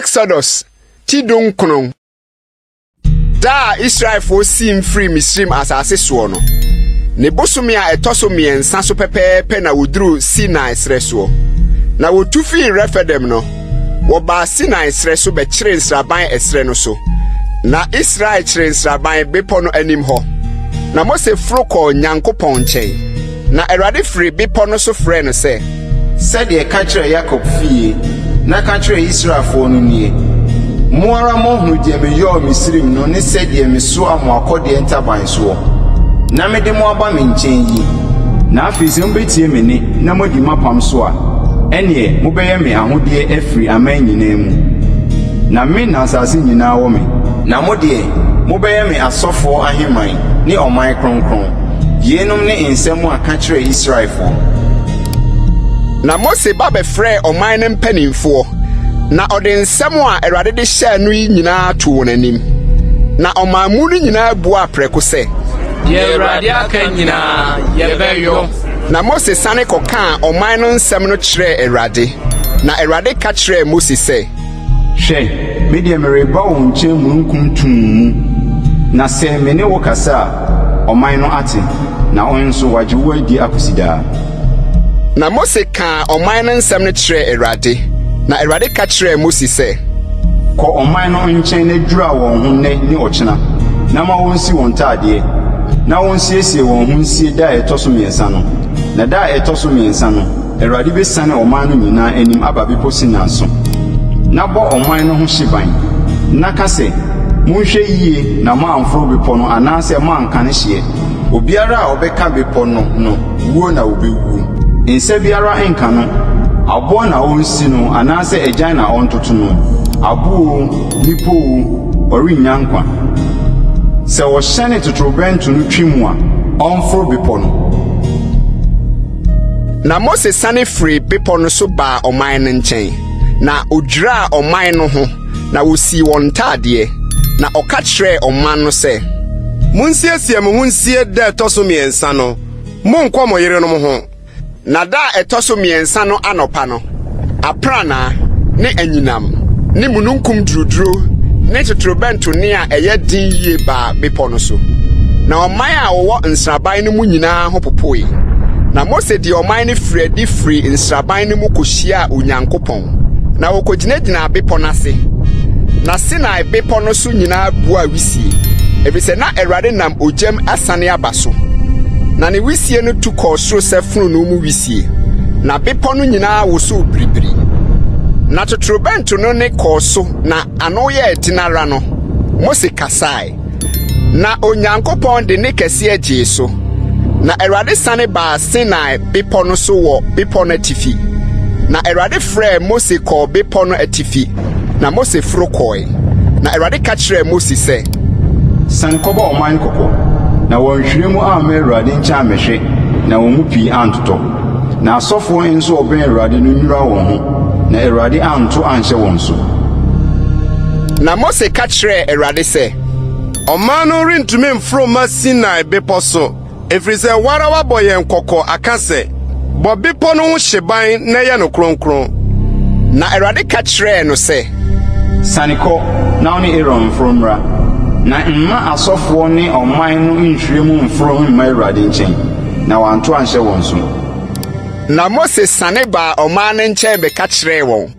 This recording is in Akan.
Exodus ti dunkron. Da a Israelfoɔ siim firii Misraim asase soɔ no, ne bosome a ɛtɔ so mmiɛnsa so pɛpɛɛpɛ na wɔduruu Sinai serɛ soɔ. Na wɔtu firii Refidim no, wɔbaa Sinai serɛ so bɛkyeree nsraban ɛserɛ no so. Na Israel kyeree nsraban bepɔ no anim hɔ. Na Mose foro kɔɔ Nyankopɔn nkyɛn. Na Awurade firi bepɔ no so frɛɛ no sɛ. Sɛdeɛ ka kyerɛ Yakob fie, na ka kyerɛ Israelfoɔ no nie, Mo ara moahunu deɛ meyɔɔ Misraim no ne sɛdeɛ mesoaa mo akɔdeɛ ntaban soɔ, na mede mo aba me nkyɛn yi. Na afei sɛ mobɛtie me nne na moadi m'apam so a, ɛnneɛ mobɛyɛ me ahodeɛ afiri aman nyinaa mu, na me na asase nyinaa wɔ me. Na mo deɛ, mobɛyɛ me asɔfoɔ ahemman ne ɔman kronkron. Yeinom ne nsɛm a ka kyerɛ Israelfoɔ. Na Mose ba bɛfrɛɛ ɔman no mpanimfoɔ, na ɔde nsɛm a Awurade de hyɛɛ no yi nyinaa too wɔn anim. Na ɔman mu no nyinaa buaa prɛko sɛ, Deɛ Awurade aka nyinaa, yɛbɛyɔ. Na Mose sane kɔkaa ɔman no nsɛm no kyerɛɛ Awurade. Na Awurade ka kyerɛɛ Mose sɛ. Hwɛ, me deɛ mereba wo nkyɛn mununkum tumm mu, na sɛ me ne wo kasa a, ɔman no ate, na wɔn nso wɔagye wo adi akosi daa. Na Mose kaa ɔman no nsɛm no kyerɛɛ Awurade. Na Awurade ka kyerɛɛ Mose sɛ. Kɔ ɔman no nkyɛn na dwira wɔn ho nnɛ ne ɔkyena, na ma wonsi wɔn ntaadeɛ, na wonsiesie wɔn ho nsie da a ɛtɔ so mmiɛnsa no, na da a ɛtɔ so mmiɛnsa no, Awurade besiane ɔman no nyinaa anim aba Bepɔ Sinai so. Na bɔ ɔman no ho hyeban, na ka sɛ, 'Monhwɛ yiye na moamforo bepɔ no anaasɛ moanka ne hyeɛ. Obiara a ɔbɛka bepɔ no no, wuo na ɔbɛwuo. Nsa biara nka no, aboɔ na ɔnsi no anaasɛ agyan na ɔntoto no, aboɔ oo, nnipa oo, ɔrennya nkwa. Sɛ wɔhyɛne totorobɛnto no twe mu a, ɔmforo bepɔ no. Na Mose sane firii bepɔ no so baa ɔman no nkyɛn, na odwiraa ɔman no ho, na wosii wɔn ntaadeɛ. Na ɔka kyerɛɛ ɔman no sɛ. Munsiesie mo ho nsie da a ɛtɔ so mmiɛnsa no, monnkɔ mo yerenom ho. Na da a ɛtɔ so mmiɛnsa no anɔpa no, aprannaa, ne anyinam, ne mununkum duruduro, ne totorobɛnto nne a ɛyɛ den yie baa bepɔ no so. Na ɔman a wɔwɔ nsraban no mu nyinaa ho popoe. Na Mose de ɔman no firii adi firii nsraban no mu kɔhyiaa Onyankopɔn, na wɔkɔgyinagyinaa bepɔ no ase. Na Sinai bepɔ no so nyinaa buaa wisie, efisɛ na Awurade nam ogyam asiane aba so. Na ne wisie no tu kɔɔ soro sɛ fononoo mu wisie, na bepɔ no nyinaa wosow biribiri. Na totorobɛnto no nne kɔɔ so na ano yɛɛ den ara no, Mose kasae. Na Onyankopɔn de nne kɛseɛ gyee so. Na Awurade sane baa Sinai bepɔ no so wɔ bepɔ no atifi. Na Awurade frɛɛ Mose kɔɔ bepɔ no atifi, na Mose foro kɔe. Na Awurade ka kyerɛɛ Mose sɛ. Siane kɔbɔ ɔman no kɔkɔ, na wɔanhwire mu amma Awurade nkyɛn ammɛhwɛ, na wɔn mu pii antotɔ. Na asɔfoɔ nso a wɔbɛn Awurade no nnwira wɔn ho, na Awurade anto anhyɛ wɔn so. Na Mose ka kyerɛɛ Awurade sɛ. Ɔman no rentumi mforo mma Sinai Bepɔ so, ɛfiri sɛ wo ara woabɔ yɛn kɔkɔ aka sɛ, 'Bɔ bepɔ no ho hyeban na yɛ no kronkron. Na Awurade ka kyerɛɛ no sɛ. Siane kɔ, na wo ne Aaron mforo mmra, na mma asɔfoɔ ne ɔman no nhwire mu mforo mma Awurade nkyɛn, na wanto anhyɛ wɔn so. Na Mose siane baa ɔman no nkyɛn bɛka kyerɛɛ wɔn.